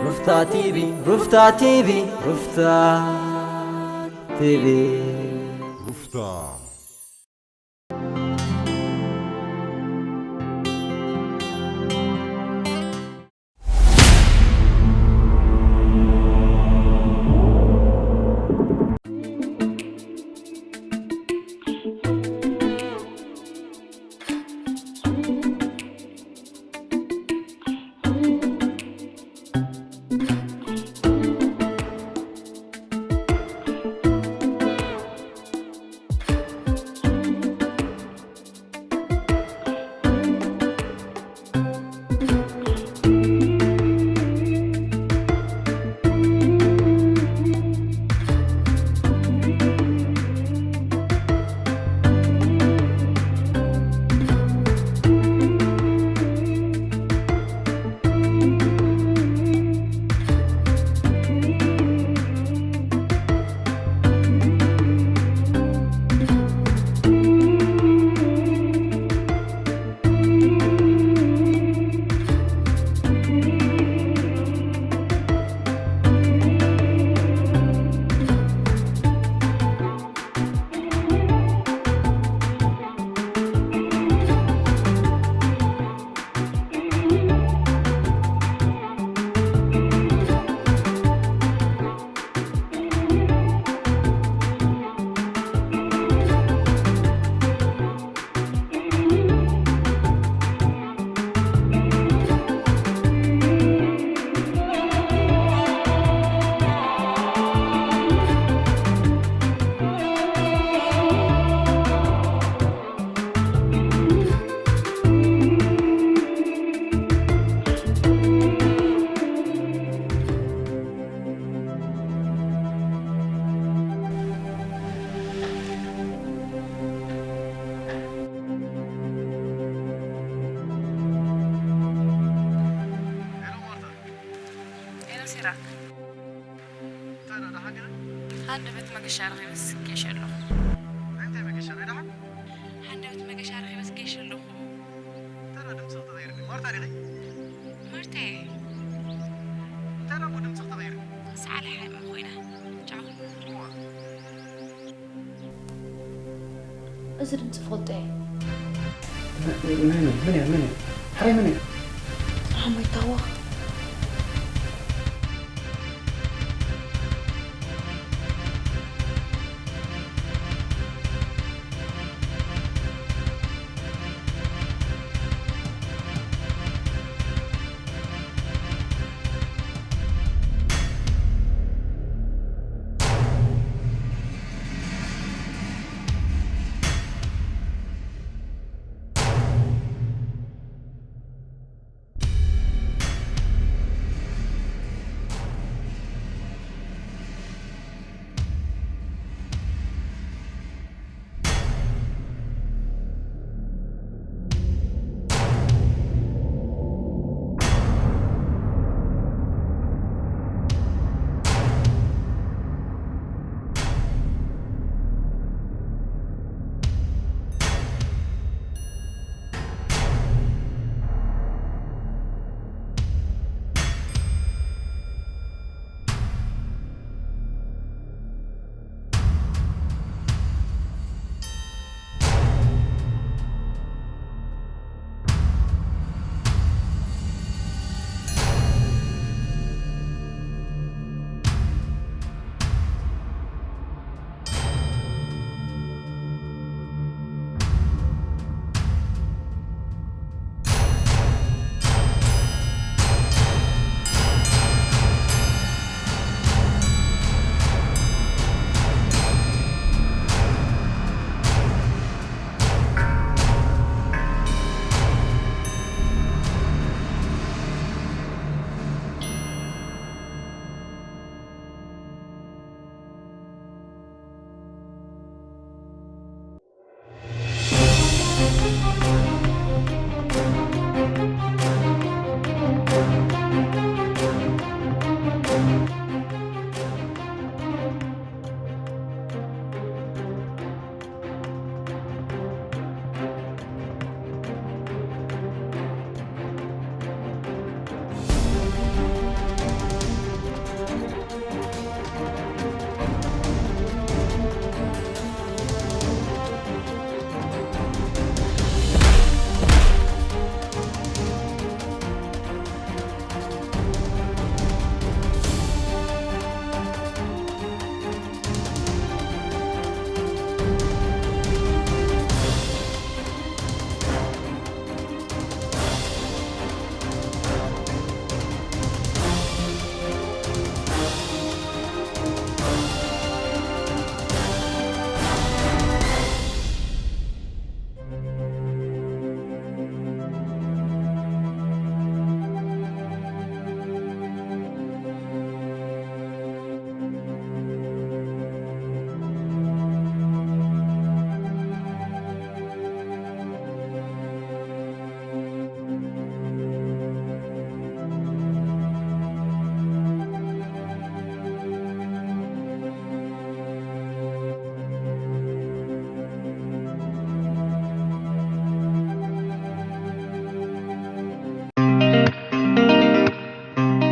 ሩፍታ ቲቪ፣ ሩፍታ ቲቪ፣ ሩፍታ ቲቪ። ሩፍታ። ሄሎ ማርታ። ሄሎ ሲራክ። እንታይ ደኣ፣ ደሓን ዲኻ? ሃንደበት መገሻ ረኺበስ ጌሽ ኣለኹ። እንታይ መገሻ፣ ናይ ደሓን? ሃንደበት መገሻ ረኺበስ ጌሽ ኣለኹ። እንታይ ደኣ ድምፅኺ ተቐይርኒ? ማርታ ዲኺ? ማርታ እየ። እንታይ ደኣ እሞ ድምፅኺ ተቐይርኒ? ሰዓል ሓይማ ኮይና። ቻው። እዋ። እዚ ድምፂ ፈልጦ እየ። መ-፣ መን እያ? መን እያ? መን እያ? ሕራይ መን እያ? ሓሞ ይታወቕ።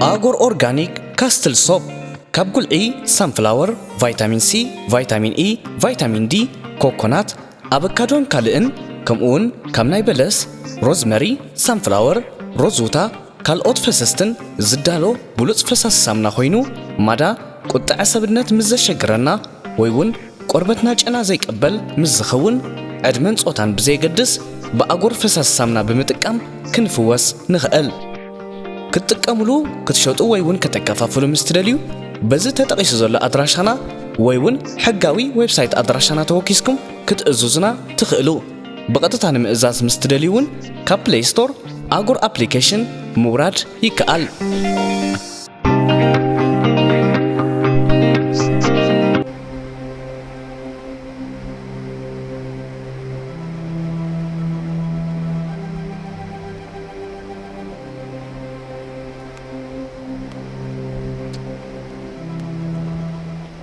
ኣጎር ኦርጋኒክ ካስትል ሶፕ ካብ ጉልዒ ሳንፍላወር፣ ቫይታሚን ሲ፣ ቫይታሚን ኢ፣ ቫይታሚን ዲ፣ ኮኮናት፣ ኣበካዶን ካልእን፣ ከምኡውን ካብ ናይ በለስ፣ ሮዝመሪ፣ ሳንፍላወር፣ ሮዝውታ፣ ካልኦት ፈሰስትን ዝዳሎ ብሉጽ ፈሳሲ ሳምና ኮይኑ፣ ማዳ ቁጥዐ ሰብነት ምስ ዘሸግረና ወይ እውን ቆርበትና ጨና ዘይቀበል ምስ ዝኸውን፣ ዕድመን ጾታን ብዘየገድስ ብኣጎር ፈሳሲ ሳምና ብምጥቃም ክንፍወስ ንኽእል። ክትጥቀሙሉ ክትሸጡ ወይ እውን ከተከፋፍሉ ምስ ትደልዩ በዚ ተጠቒሱ ዘሎ ኣድራሻና ወይ እውን ሕጋዊ ዌብሳይት ኣድራሻና ተወኪስኩም ክትእዝዙና ትኽእሉ። ብቐጥታ ንምእዛዝ ምስ ትደልዩ እውን ካብ ፕሌይ ስቶር ኣጎር ኣፕሊኬሽን ምውራድ ይከኣል።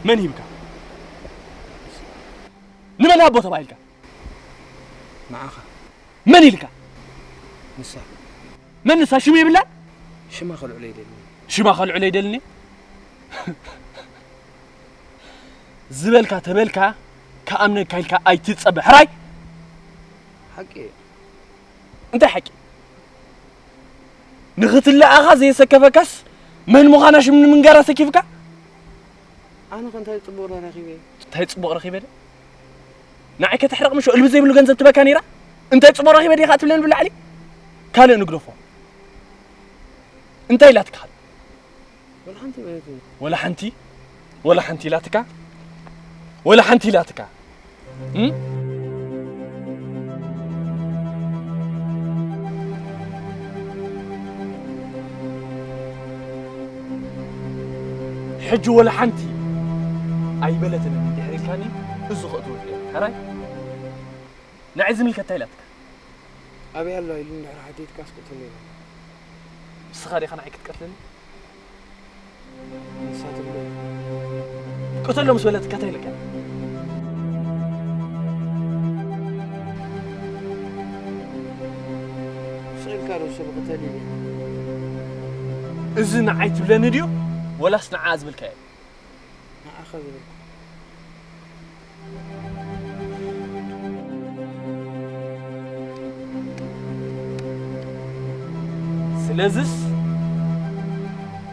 መን ሂብካ? ንመን ሃቦ ተባሂልካ? ንዓኻ። መን ኢልካ? ንሳ። መን ንሳ? ሽም የብላን? ሽማ ከልዕሎ ይደሊ። ሽማ ከልዕሎ ይደልኒ? ዝበልካ ተበልካ፣ ክኣምነካ ኢልካ ኣይትጸበ። ሕራይ? ሓቂ እየ። እንታይ ሓቂ? ንኽትለኣኻ ዘየሰከፈካስ፣ መን ምዃና ሽም ንምንጋር ኣሰኪፍካ? ኣነ ከ እንታይ ጽቡቕ ረኺበ? እንታይ ጽቡቕ ረኺበ ደ? ንዓይ ከተሕርቕ ምሽ እልቢ ዘይብሉ ገንዘብ ትበካ ነይራ? እንታይ ጽቡቕ ረኺበ ዲኻ ትብለኒ ብላዕሊ? ካልእ ንግደፎ። እንታይ ኢላትካ? ወላ ሓንቲ ማለት እዩ። ወላ ሓንቲ? ወላ ሓንቲ ኢላትካ? ወላ ሓንቲ ኢላትካ? እም? ሕጂ ወላ ሓንቲ ኣይበለትን እንድሕር ኢልካኒ፣ እዚ ከእትወልድ እየ። ሕራይ? ንዓይ ዝምልከት እንታይ ኢላትካ? ኣበይ ኣሎ ኢሉ እንድሕር ሓቲትካ ኣስቅተሉ ኢለ። ንስኻ ዲኻ ንዓይ ክትቀትለኒ? ንሳ ትብሎ። ቅተሎ ምስ በለትካ እንታይ ኢልካ? ስቕ ኢልካ ዶ ሰብ ቅተል ኢለ? እዚ ንዓይ ትብለኒ ድዩ? ወላስ ንዓ ዝብልካዮ? ንዓኻ ዝብልኩ። ስለዝስ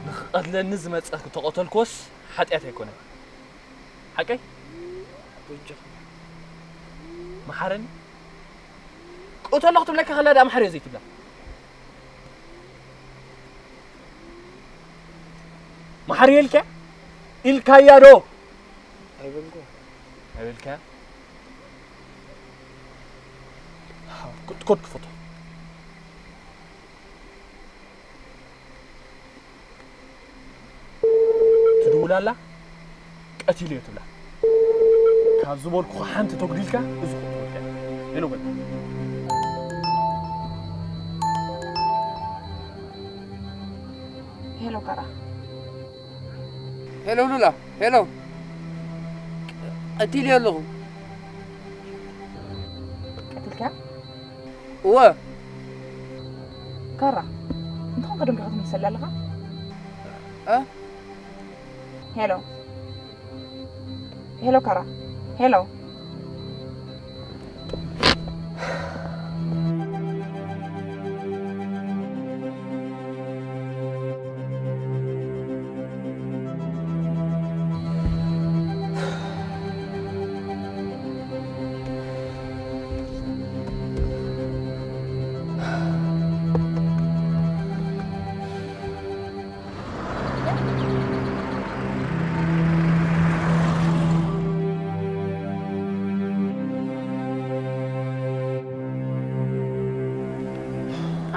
ንኽቐትለኒ ዝመጸ ክተቐተልክዎስ ሓጢኣት ኣይኮነን። ሓቀይ? በጃኻ። መሓረኒ። ቅተሎ ክትብለካ ከላ ደኣ መሓረዮ ዘይትብላ። መሓረዮ ኢልካ? ኢልካያ ዶ? ኣይበልኩ። ኣይበልካ? ክትኮድ ክፈቶ። ትድውል ኣላ፣ ቀቲለዮ ትብላ። ካብ ዝበልኩኻ ሓንቲ ተጉዲልካ፣ እዚ ክትወልካ። ሄሎ በል። ሄሎ ካራ። ሄሎ ሉላ፣ ሄሎ። ቀቲለዮ ኣለኹ። ቀቲልካ? እወ። ካራ፣ እንተኾንካ ደንቢኻ ትምልሰላ ኣለኻ? እ? ሄሎ። ሄሎ ካራ። ሄሎ።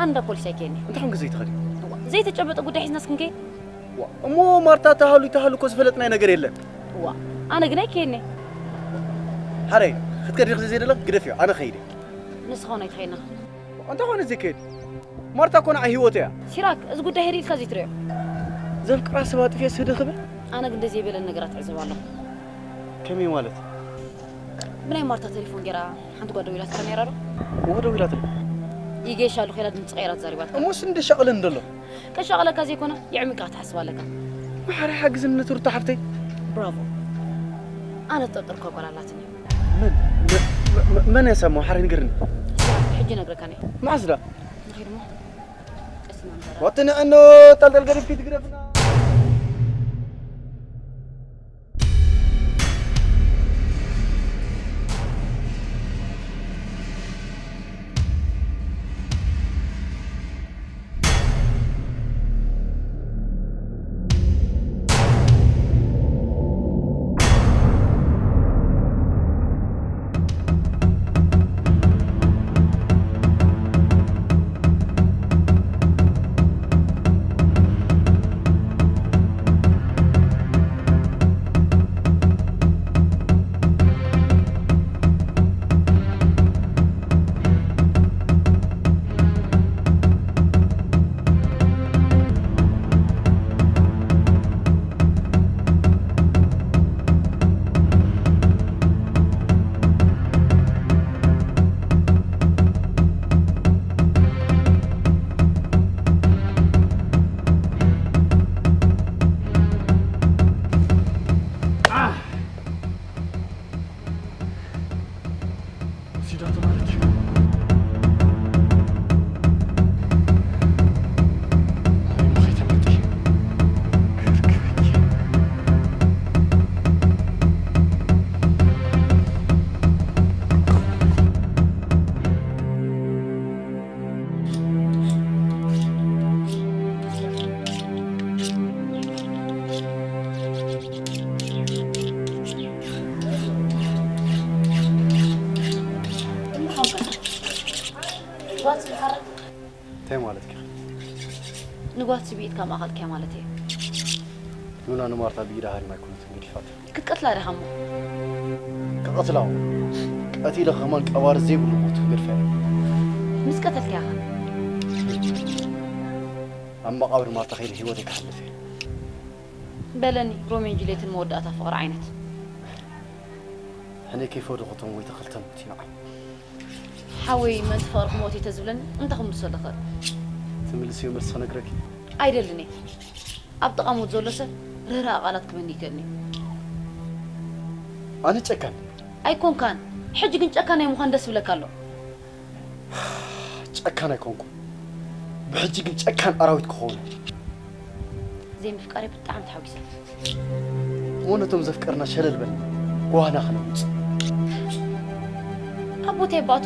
ኣንዳ ፖሊስ ኣይከየኒ። እንታይ ኾንክ ዘይትኸዲ? እዋ፣ ዘይተጨበጠ ጉዳይ ሒዝናስ ክንከይድ? ዋ፣ እሞ ማርታ ተሃሉ ይተሃሉ እኮ ዝፈለጥናይ ነገር የለን። እዋ፣ ኣነ ግን ኣይከየኒ። ሓረይ፣ ክትከዲ ርክዚ ዘይደለኽ ግደፍዮ፣ ኣነ ኸይደ። ንስኻ ውን ኣይትኸየና። እንታይ ኾነ ዘይከይድ? ማርታ እኮ ንዓይ ህይወት እያ። ሲራክ፣ እዚ ጉዳይ ህድእ ኢልካ ዘይትሪኦ። ዘፍቅራ ሰብ ኣጥፊኤ ስህዲ ክብል? ኣነ ግን ደስ ዘይበለኒ ነገራት እዕዘብ ኣለኹ። ከመይ ማለት? ብናይ ማርታ ቴሌፎን ገይራ ሓንቲ ጓል ደዊላትካ ነይራ ዶ? እወ፣ ደዊላትለይ። ይገይሻ ኣለኹ ኢላ ድምፂ ቀይራ ተዛሪባትካ። እሞስ እንዲ ሻቕለኒ ደሎ? ከሻቐለካ ዘይኮነ የዕሚቕካ ክትሓስብ ኣለካ። ማሕረ ሓግዝኒ ነቲ ሩታ ሓፍተይ። ብራቮ። ኣነ ዝጠርጠርኳ ጓል ኣላትኒ። መን? መ- መ- መን እያ ሳሞ? ሓረ ንገርኒ። ሕጂ ነግረካ ነይ። መዓስ ዳ? ንኸይድ እሞ ቀስ ኢና ንዛረብ። ወጥንዕኖ ጠልጠል ገዲፍኪ ትግደፍና። ወሲዳቶ ማለት እዩ። ኣይ፣ እሞ ከይተመልጥኪ። ክርክብኪ። እንታይ ማለት ኢኻ? ንጓል ስብኢት ካብ ማእኸልኪ እያ ማለት እየ። ሉና ንማርታ ብኢዳ ሃሪማ ኣይኮነትን ገዲፋታ። ክትቀትላ ዲኻ እሞ? ክቐትላ እዎ። ቀቲለ ከማን ቀባሪ ዘይብሉ ሞት ክገድፋ እየ። ምስ ቀተልክያ ኸ? ኣብ መቓብር ማርታ ከይደ ህይወተይ ክሓልፍ እየ። በለኒ፣ ሮሜን ጁልየትን መወዳእታ ፍቕሪ ዓይነት። ሕነ ከይፈደኹቶም ወይ ተኸልተን ሞት ይንዓም። ሓወይ ምእንቲ ፍቕርኺ ሞት እየ ተዝብለኒ እንታይ ክምልሰሉ እኽእል? ትምልስዮ መልሲ ክነግረኪ? ኣይደልን እየ። ኣብ ጥቓ ሞት ዘሎ ሰብ ርህራሀ ቃላት ክበኒ ይክእልኒ። ኣነ ጨካን? ኣይኮንካን። ሕጂ ግን ጨካናይ ምዃን ደስ ብለካ ኣሎ። ጨካን ኣይኮንኩ። ብሕጂ ግን ጨካን ኣራዊት ክኸውን። ዘይምፍቃረይ ብጣዕሚ ተሓጒሰ። እሞ ነቶም ዘፍቀርና ሸለል በል፣ ጓህና ክነምጽእ። ኣብ ቦታይ ባእቶ፣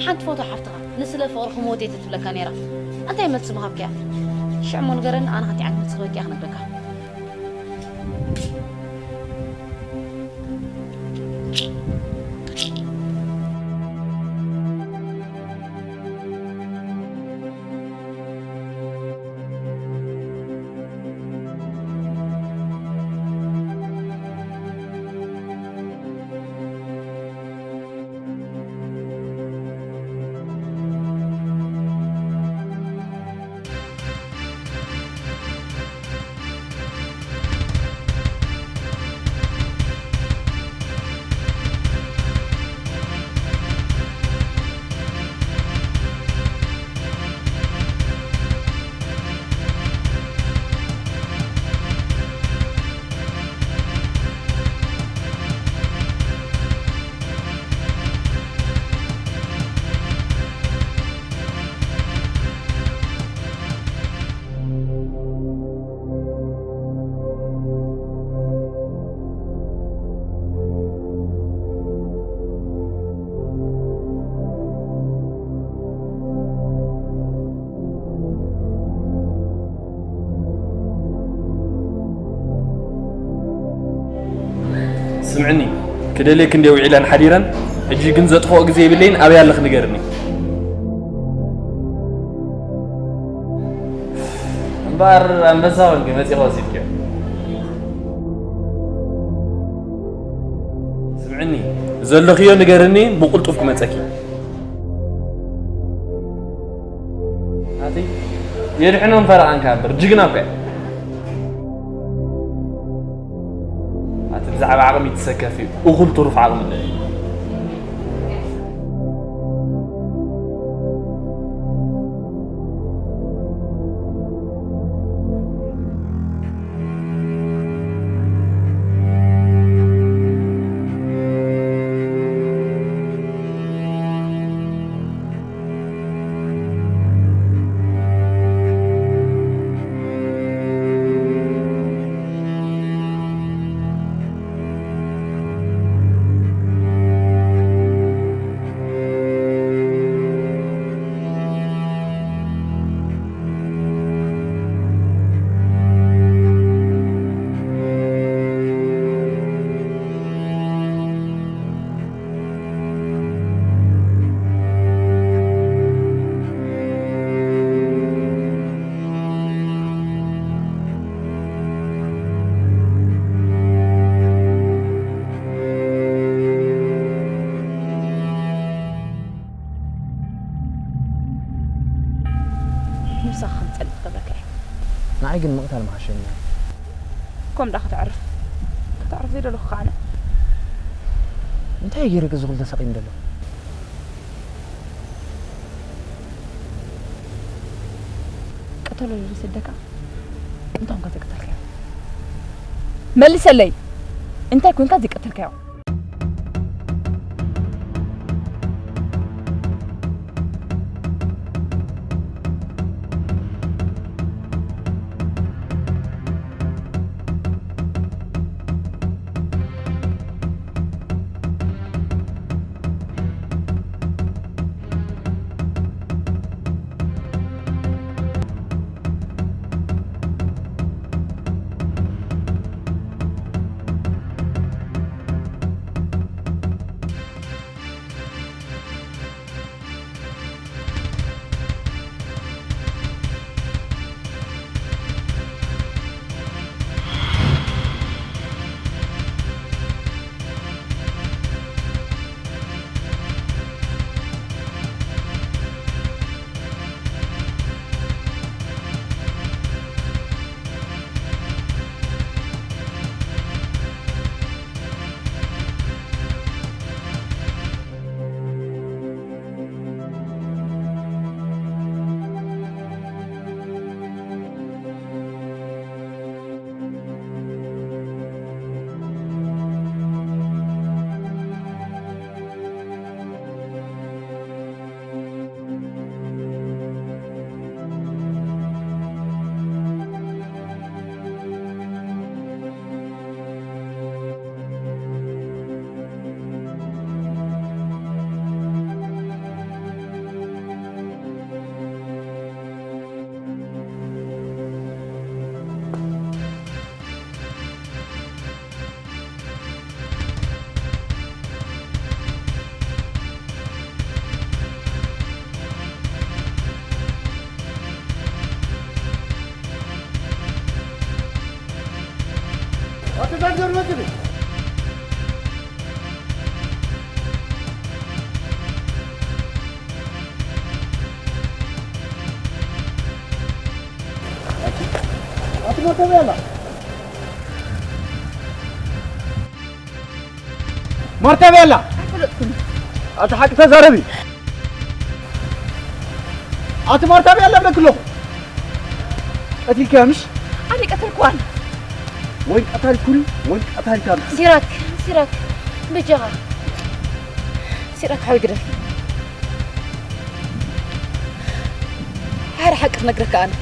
ሓንቲ ፎቶ ሓፍትኻ፣ ንስለ ፍቕሪ ክሞት እየ ትብለካ ነይራ። እንታይ መልሲ ምሃብካያ? ሽዕ እሞ ንገረኒ፣ ኣነ ከምቲ ዓይነት መልሲ ክበኪያ ክነግረካ። ስምዕኒ፣ ክደልየኪ እንድየ ውዒለን ሓዲረን፣ ሕጂ ግን ዘጥፍኦ ግዜ የብለይን፣ ኣበይ ኣለኺ ንገርኒ። እምበኣር ኣንበሳ ኮንኪ መጺኺ ወሲድክዮ። ስምዕኒ፣ ዘለኽዮ ንገርኒ፣ ብቕልጡፍ ክመጸኪ። ኣቲ የድሕኖም ፈረቓን ካብ እምበር፣ ጅግና እኮ እያ። ኣቲ ብዛዕባ ዓቕሚ ትሰከፊ፣ እኹል ትሩፍ ዓቕሚ ኣለኒ። ግን ምቕታል ምሓሸኒ። ከም ዳ ከተዕርፍ፣ ከተዕርፍ ዘይደለኹ ከዓነ። እንታይ ገይረክ እዚ ኩሉ ተሳቒኒ ዘሎ? ቀተሎ ዝሰደካ እንታይ ኮንካ ዝቀተልካዮ? መልሰለይ። እንታይ ኮንካ ዝቀተልካዮ? ኣቲ መርተብ ያላ፣ መርተብ ያላ። ኣይፈለጥኩን። ኣቲ ሓቂ ተዛረቢ። ኣቲ መርተብ ያላ ብለክ ኣለኹ። ቀቲልካያ ምሽ? ኣነ ቀተልክዋን። ወይ ቀታሊት ኩኒ ወይ ቀታሊት ኣምሲ። ሲራክ፣ ሲራክ፣ በጃኻ። ሲራክ ሓወይ ግደፍ። ሓደ ሓቂ ክነግረካ ኣነ።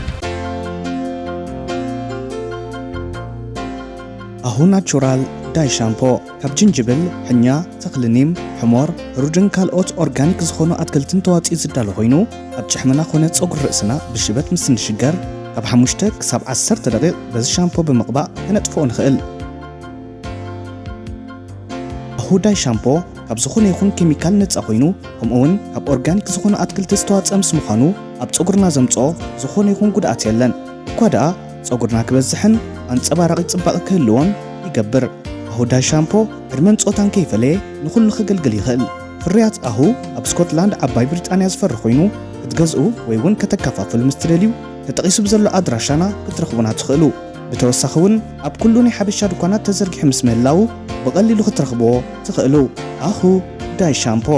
ኣሁ ናቹራል ዳይ ሻምፖ ካብ ጅንጅብል፣ ሕኛ፣ ተኽሊ ኒም፣ ሕሞር፣ ሩድን ካልኦት ኦርጋኒክ ዝኾኑ ኣትክልትን ተዋፂኡ ዝዳሎ ኮይኑ፣ ኣብ ጭሕምና ኮነ ፀጉሪ ርእስና ብሽበት ምስ እንሽገር፣ ካብ ሓሙሽተ ክሳብ ዓሰርተ ደቂቕ በዚ ሻምፖ ብምቕባእ ከነጥፍኦ ንኽእል። ኣሁ ዳይ ሻምፖ ካብ ዝኾነ ይኹን ኬሚካል ነፃ ኮይኑ፣ ከምኡ እውን ካብ ኦርጋኒክ ዝኾኑ ኣትክልቲ ዝተዋፀአ ምስ ምዃኑ፣ ኣብ ፀጉርና ዘምፅኦ ዝኾነ ይኹን ጉድኣት የለን። እኳ ደኣ ጸጉርና ክበዝሕን ኣንጸባራቒ ጽባቐ ክህልዎን ይገብር። ኣሁ ዳይ ሻምፖ ዕድመን ጾታን ከይፈለየ ንኹሉ ከገልግል ይኽእል። ፍርያት ኣሁ ኣብ ስኮትላንድ፣ ዓባይ ብሪጣንያ ዝፈሪ ኮይኑ፣ ክትገዝኡ ወይ እውን ከተከፋፍሉ ምስ ትደልዩ፣ ተጠቒሱ ብዘሎ ኣድራሻና ክትረኽቡና ትኽእሉ። ብተወሳኺ እውን ኣብ ኩሉ ናይ ሓበሻ ድኳናት ተዘርጊሑ ምስ ምህላዉ ብቐሊሉ ክትረኽብዎ ትኽእሉ። ኣሁ ዳይ ሻምፖ።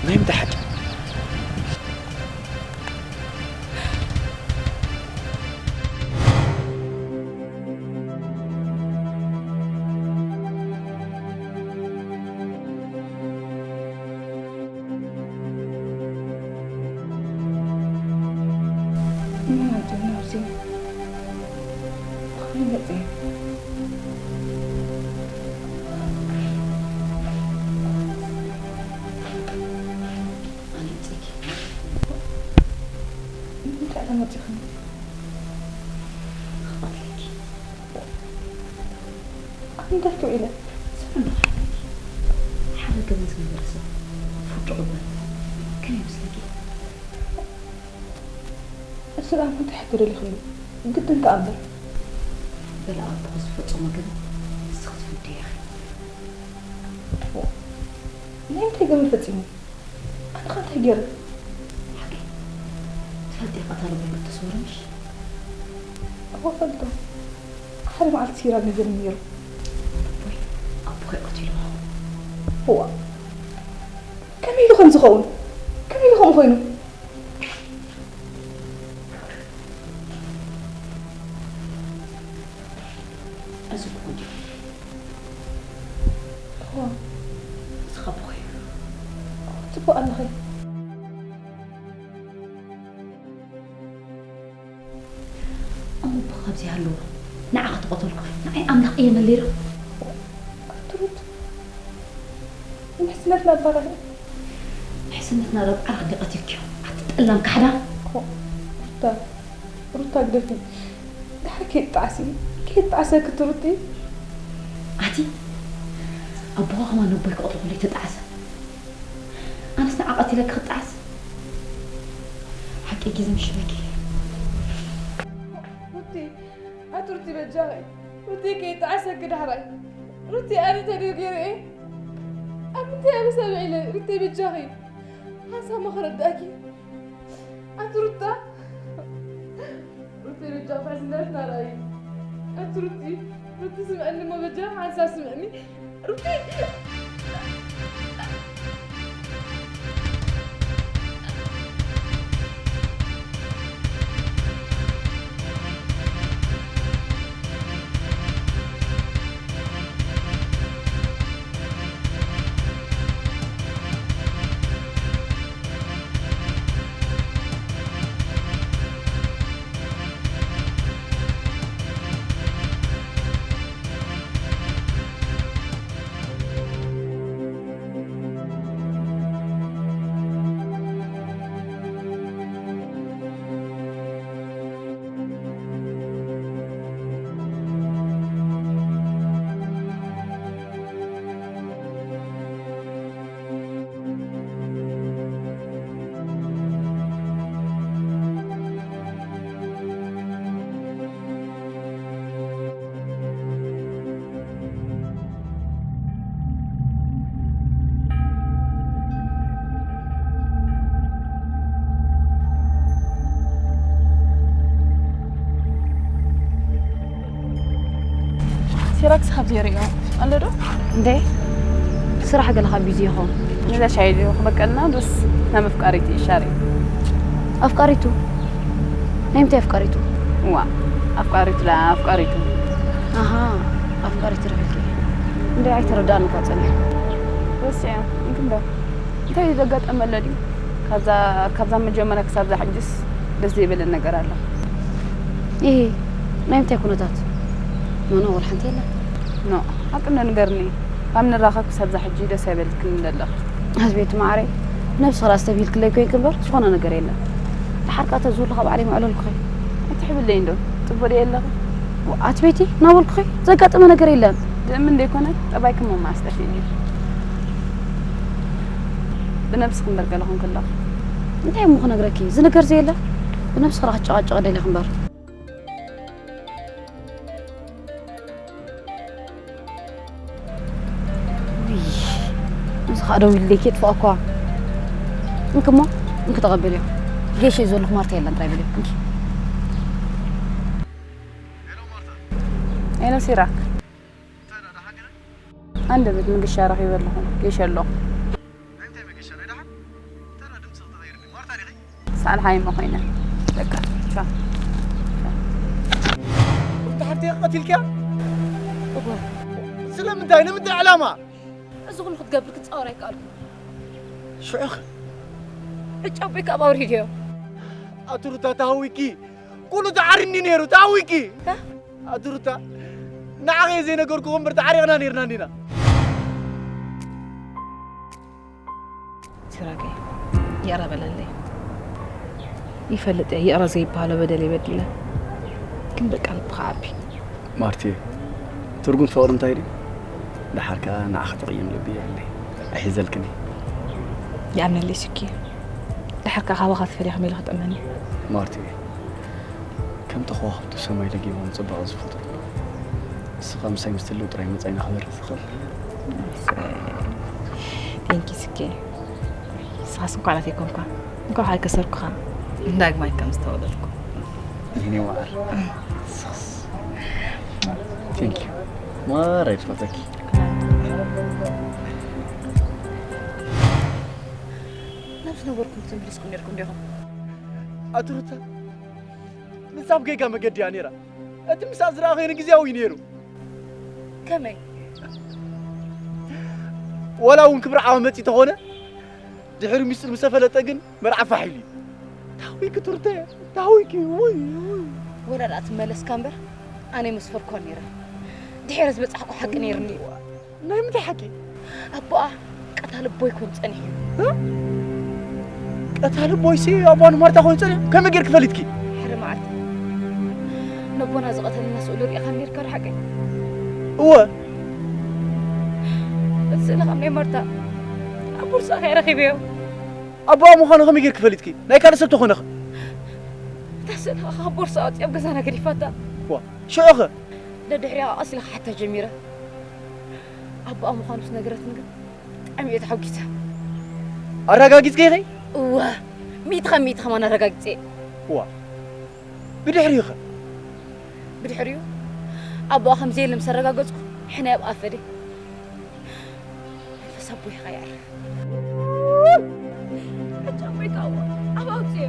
ናይ ምንታይ ሓቂ? ኣነ ይምጸኪ። እንታይ ኢለ መጺእኽኒ? ክቐትለኪ። ኣነ እንታይ ክብኢ ኢለ? ሰብ እንዶ ክሓተኪ። ሓደ ገበን ዝነበረ ሰብ ፍርዱ ቅበል። ከመይ ይመስለኪ? እሱ ደኣ እንታይ ሕቶ ደሊኹ እዩ? ግድን ከኣ እምበር። በለ ኣቦ ዝፈጸሞ ገበን ንስኺ ትፍርድዮ ኢኺ። ናይ እንታይ ገበን ፈጺሙ? ኣነ ኸ እንታይ ገይረ? ሓቂ። ኣዴኻ እታ ልቦይ ክትስወር ምሽ? እወ ፈልጦ። ሓደ መዓልቲ ሲራክ ነገር ነይሩ። ኣቦይ፣ ኣቦይ ቀቲልዎ። እዋ። ከመይ ኢሉ ከም ዝኸውን? ከመይ ኢሉ ከምኡ ኮይኑ? እዚ እኮ ድዩ? እዋ። እዚ ካብ ኮይኑ። ጽቡቕ ኣለኺ። እሞ እባ ካብዚ ሃለዎ፣ ንዓኻ ተቐተልኩ፣ ንዓይ ኣምላኽ እየ መሊሩ። ትሩት፣ ንሕስነትና ባራኺ። ንሕስነትና ረብዓ ረኽዲ ቀቲልክዮ፣ ኣቲ ጠላም ካሕዳ። እኮ፣ ሩታ፣ ሩታ ግደፊ። ድሓር ከይጣዓሲ፣ ከይጣዓሰ ክትሩቲ። ኣቲ፣ ኣቦኻ ከማን ነቦይ ክቐትልኩ ለይተጣዓሰ። ኣነስ ንዓ ቀቲለ ክጣዓስ? ሓቂ ግዜ ምሽለኪ። ሩቲ፣ ኣቲ ሩቲ በጃኺ። ሩቲ ከይጣዓሰኪ ዳሕራይ። ሩቲ ኣነ ተደው ገይረ እየ። ኣብ ምንታይ ኣበሳብዒ ኢለ ሩቲ በጃኺ። ሓንሳብ ሞ ክረዳእኪ። ኣቲ ሩታ። ሩቲ በጃኺ ሕስነትና ርኣይ። ኣቲ ሩቲ፣ ሩቲ ስምዐኒ እሞ በጃኺ ሓንሳብ ስምዐኒ። ሩቲ። ሲራክስ ካብ ዘይርእዮ ኣሎ ዶ? እንዴ፣ ስራሕ ገለ ካብ ቢዚ ይኸውን። ነዛ ሻይ ድዩ ክበቀልና ዶስ ናብ ኣፍቃሪቱ ይሻር እዩ? ኣፍቃሪቱ? ናይ ምንታይ ኣፍቃሪቱ? እዋ፣ ኣፍቃሪቱ ላ ኣፍቃሪቱ። ኣሃ፣ ኣፍቃሪቱ ረኺብኪ። እንዴ፣ ኣይተረዳእን እኳ ጸኒሑ። ወሲዐ፣ እንክንዶ። እንታይ እዩ ዘጋጠመ ኣሎ ድዩ? ካብዛ፣ ካብዛ መጀመርያ ክሳብ እዛ ሕጅስ ደስ ዘይበለ ነገር ኣሎ። ኢሂ፣ ናይ ምንታይ ኩነታት? ኖኖ፣ ወላ ሓንቲ የለን። ኖ፣ ሓቂ እንዶ ንገርኒ። ካብ ንራኸብ ክሳብ እዛ ሕጂ ደስ ኣይበለክን ዘለኺ። ኣቲ ቤቲ መዓረይ፣ ነብስኺ ራስ ተብሂልክለይ ኮይንኪ እምበር ዝኾነ ነገር የለን። ደሓር ከኣ ተዝህሉ ካብ ዓለም የዕለልኩኺ። ኣይትሕብለይ እንዶ፣ ጽቡቕ ድየ ኣለኺ? ኣቲ ቤቲ፣ እናበልኩኺ ዘጋጠመ ነገር የለን። ድእምን ዘይኮነ፣ ጠባይኪ እሞ መዓስ ጠፊእኒ? ብነብስኺ እምበር ገለ ኮንኪ ኣለኺ። እንታይ እሞ ክነግረኪ? ዝንገር ዘየለ? ብነብስኺ ራህ ትጨቓጨቒ ደሊኺ እምበር። ውይ፣ እዚ ኸኣ ደዊሉለይ ከየጥፍኦ እኳ። እንኪ እሞ፣ እንኪ ተቐበልዮ። ጌሽ እዩ ዘለኹ ማርታ የለን ጥራይ በልዮ። እንኪ። ሄሎ ሲራክ። እንታይ ደኣ ደሓን ዲኺ? ኣንደበት መገሻ ረኺበ ኣለኹ። ጌሽ ኣለኹ። ናይ እንታይ መገሻ? ናይ ደሓን? እንታይ ደኣ ድምፂ ተቐይርኒ? ማርታ ዲኺ? ሳልሓይ እሞ ኮይነ። በቃ፣ ቻው። ሩታ ሓፍተይ ቀቲልክያ? እወ። ስለምንታይ? ንምንታይ ዕላማ? እዚ ኩሉ ክትገብር ክትጻወር ኣይከኣልኩን። ሽዑ ኸ? ዕጫ ኣቦይ ካብ ኣውሪድዮ። ኣቲ ሩታ ተሃዊኪ። ኩሉ ተዓሪኒ ነይሩ፣ ተሃዊኪ። እ? ኣቲ ሩታ፣ ንዓኺ ዘይነገርኩኺ እምበር ተዓሪቕና ነይርና እንዲና። ሲራከይ፣ ይቕረ በለለይ። ይፈልጥ እየ፣ ይቕረ ዘይበሃሎ በደል እየ በዲለ። ግን በቃ ልብኻ ዓቢ። ማርትየ፣ ትርጉም ፍቕሪ እንታይ ድዩ? ደሓር ከኣ ንዓኺ ትቕይም ልቢ የብለይ። ኣይሕዘልክን እየ። ይኣምነለይ ስኪ። ደሓር ከኣ ካባኻ ተፈልየ ከመይ ኢለ ክጥመኒ? ማርትየ፣ ከምቲ ከዋኽብቲ ሰማይ ለጊቦም ጽባቐ ዝፈጥሩ፣ ንስኻ ምሳይ ምስ ትህልው ጥራይ መጻኢና ክበርህ ዝኽእል። ቴንኪ ስኬ። ንስኻስ እንኳዕ ናተይ ኮንካ። እንኳዕ ኣይከሰርኩኻ። ዳግማይ ከም ዝተወለድኩ። የኔ ማር። Thank you። ማር ይፈተኪ። ናብ ዝነበርኩም ተመሊስኩም ነርኩም ዲኹም? ኣቱርታ ንሳብ ጌጋ መገዲ እያ ነይራ። እቲ ምሳእ ዝረኣኸኒ ግዜያዊ ነይሩ። ከመይ? ወላ እውን ክብሪ ዓዋ መፂ ተኾነ ድሕሪ ሚስጥር ምሰፈለጠ ግን መርዓ ፋሕ ኢሉ እዩ። ታዊኪ ቱርተ ታዊኪ ውይ ውይ። ወላ ደኣ ትመለስካ እምበር ኣነ መስፈርኳ ነይረ። ድሕረ ዝበጻሕኩ ሓቂ ነይርኒ እዩ። ናይ ምንታይ ሓቂ? ኣቦኣ ቀታሊ ቦይ ኮይኑ ጸኒሑ እዩ። ቀታሊ ቦይሲ ኣቦ ንማርታ ኮይኑ ጸኒሑ ከመይ ጌርኪ ፈሊጥኪ? ሓደ መዓልቲ ነቦና ዝቐተለና ስእሉ ርኢኻ ነርካ ዶ ሓቀይ? እወ። እቲ ስእሊ ካብ ናይ ማርታ ኣብ ቦርሳ ከይ ረኺበዮ። ኣቦኣ ምዃኑ ከመይ ጌርኪ ፈሊጥኪ? ናይ ካልእ ሰብ ተኾነኸ? እታ ስእሊ ካብ ቦርሳ ኣውፅያ ኣብ ገዛና ገዲፋታ። ዋ ሽዑኸ? ደድሕሪኣ ቀስ ኢለ ክሓታ ጀሚረ። ኣቦኣ ምዃኑ ስነገረትኒ ግን ብጣዕሚ እየ ተሓጒሰ። ኣረጋጊጽ ከይኸይ? እወ ሚእቲ ካብ ሚእቲ ከማን ኣረጋጊጸ። ዋ ብድሕሪኡ ኸ? ብድሕሪኡ ኣቦኣ ከም ዘየለ ምስ ኣረጋገጽኩ ሕነ ኣብኣ ፈደ። መንፈስ ኣቦይ ኸ የዕርፍ። ሕጂ ኣቦይ ከኣ ኣብ ኣውፅዮ።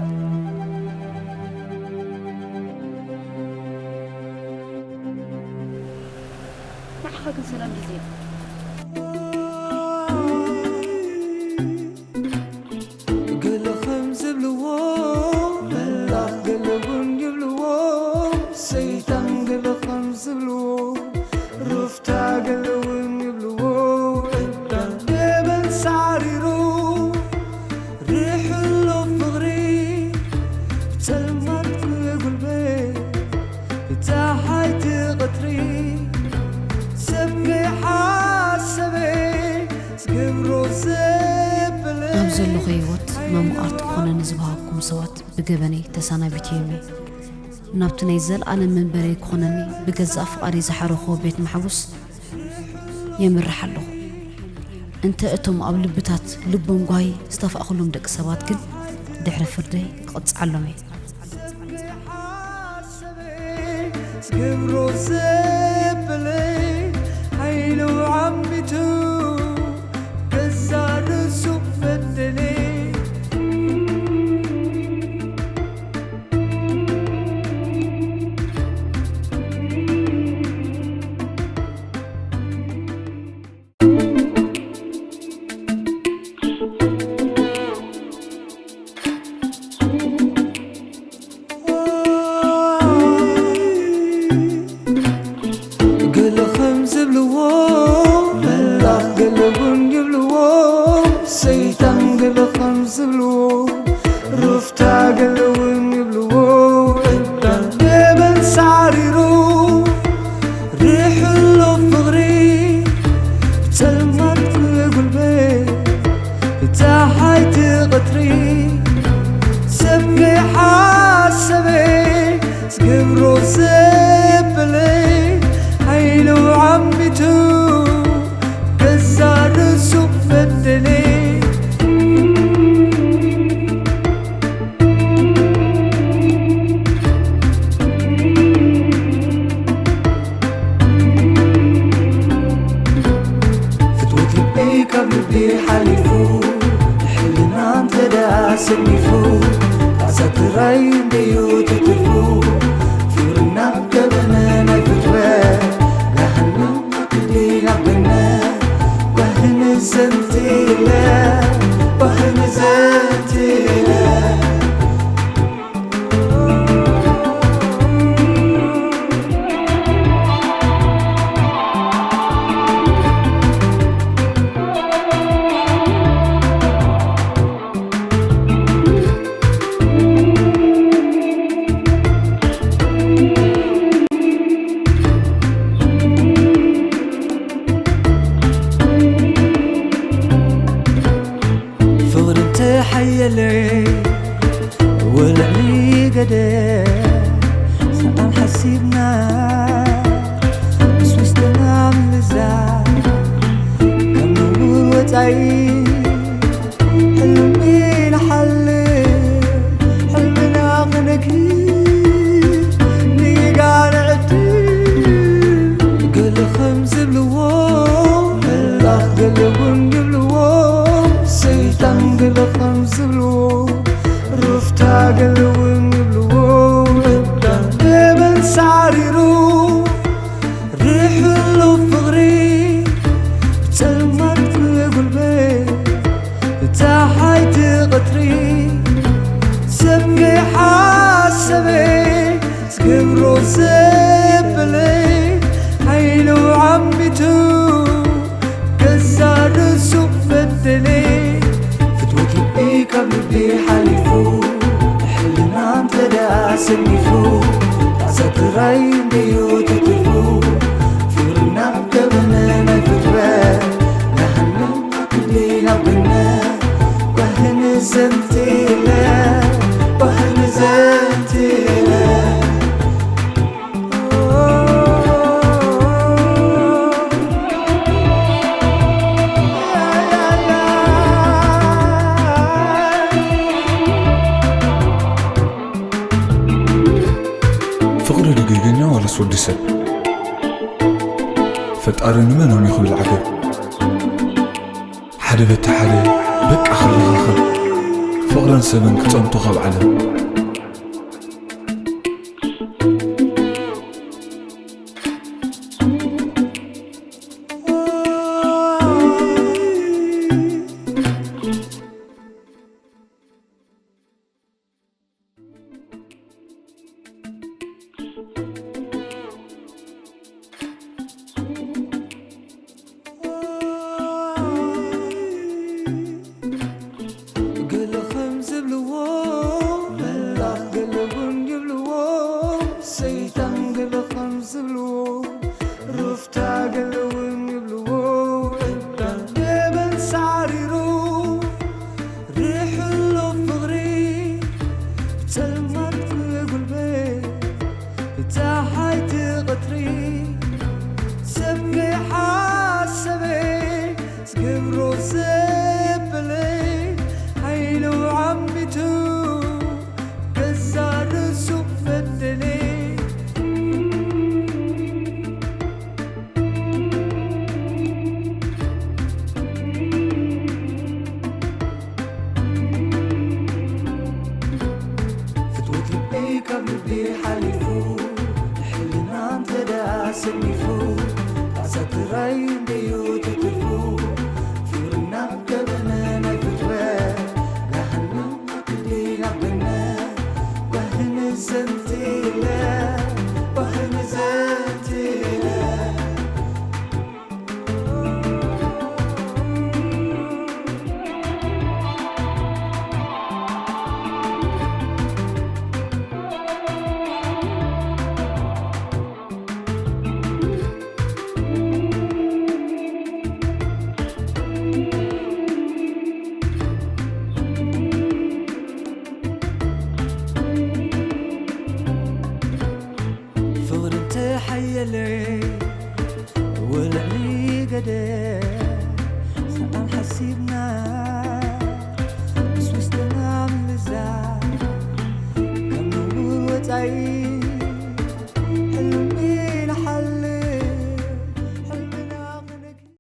ንዓኻ ግን ሰላም ግዜ ገለ ከም ዝብልዎ መላኽ ገለ እውን ይብልዎ ሰይጣን ገለ ከም ዝብልዎ ሩፍታ ገለ እውን ይብልዎ እዳን ገበን ሳዕሪሩ ርሕሎ ፍቕሪ ብጸልማት ክጉልበት ጸሓይ ትቐትሪ ሰብ ከይሓሰበ ዝገብሮ ዘበለ ኣብ ዘለኹ ህይወት መማቕርቲ ክኾነኒ ዝወሃብኩም ሰባት ብገበነይ ተሰናቢተዮም እየ። ናብቲ ናይ ዘለኣለም መንበረይ ክኾነኒ ብገዛእ ፍቓደይ ዝሓረኽዎ ቤት ማሕቡስ የምርሕ ኣለኹ። እንተ እቶም ኣብ ልብታት ልቦም ጓሂ ዝተፋእኹሎም ደቂ ሰባት ግን ድሕሪ ፍርደይ ክቕጽዓሎም እየ። ዝገብሮ ዘበለ ሓይሉ ዓሚቱ ገዛ ርእሱ በደለ። ገለ ከም ዝብልዎ መላኽ ገለ እውን ይብልዎ ሰይጣን ገለ ከም ዝብልዎ ሩፍታ ገለ እውን ይብልዎ እዳን ገበን ሳዕሪሩ ርሕሎ ፍቕሪ ብጸልማት ክጉልበት ብጸሓይ ትቐትሪ ሰብ ከይሓሰበ ዝገብሮ ዘበለ ሓይሉ ዓሚቱ ገዛ ርእሱ በደለ። ፍትወት ልቢ ካብ ልቢ ሓሊፉ ንሕልና እንተ ደኣ ሰኒፉ ጣዕሳ ጥራይ እንደዩ ትትርፉ ፍቕርና ገበነ ናይ ፍትወት ገሃነም ክዲ ናብ ገነት ጓህን ዘንትለ ጓህን ዘንትለ ፍቕሪ እንተሓየለ ወልዕሊ ገደ ሰኣን ሓሲብና ምስ ውስጥና ምልዛ ካብ ነውር ወፃኢ ሕልሚ ንሓልም ሕልሚ ሓሊፉ ሕልና እንተ ደኣ ሰኒፉ ኣሰትራይ እንድዩ ትትርፉ ፍርና ከብነ ናይ ፍትወ ናህነ ክንዲ ናብ ግነ ጓህን ዘንትለ ጓህን ዘንትለ ፍቕሪ ድጌገኛ ዋላስ ወዲ ሰብ? ፈጣሪ ንመን ሆን ይኽብል ዓገብ? ሓደ በቲ ሓደ በቃ ክረኻኸብ ፍቕርን ሰብን ክጸምቶ ካብ ዓለም ገለ ከም ዝብልዎ መላኽ ገለ እውን ይብልዎ ሰይጣን ገለ ከም ዝብልዎ ሩፍታ ገለ እውን ይብልዎ እዳን ገበን ሳዕሪሩ ርሕሎ ፍቕሪ ብጸልማት ክጉልበ እታ ሓይቲ ቐትሪ ሰብ ከይሓሰበ ዝገብሮ ዘበለ ሓይሉ ዓሚቱ ገዛ ርእሱ በደለ ፍትወት ልቢ ካብ ልቢ ሓሊፉ ንሕልና እንተ ደኣ ሰኒፉ ኣሳትራይ እንድዩ ትትርፉ ፍቕርና ከበነ ናይ ፍትወት ገሃነም ክዲ ናብ ገነት ጓህን ዘንትለ ጓህን ዘንትለ ፍቕሪ እንተሓየለ ወልዕሊ ገደ ሰላም ሓሲብና ምስ ውስጥና ምልዛ ካብ ንቡር ወፃኢ ሕልሚ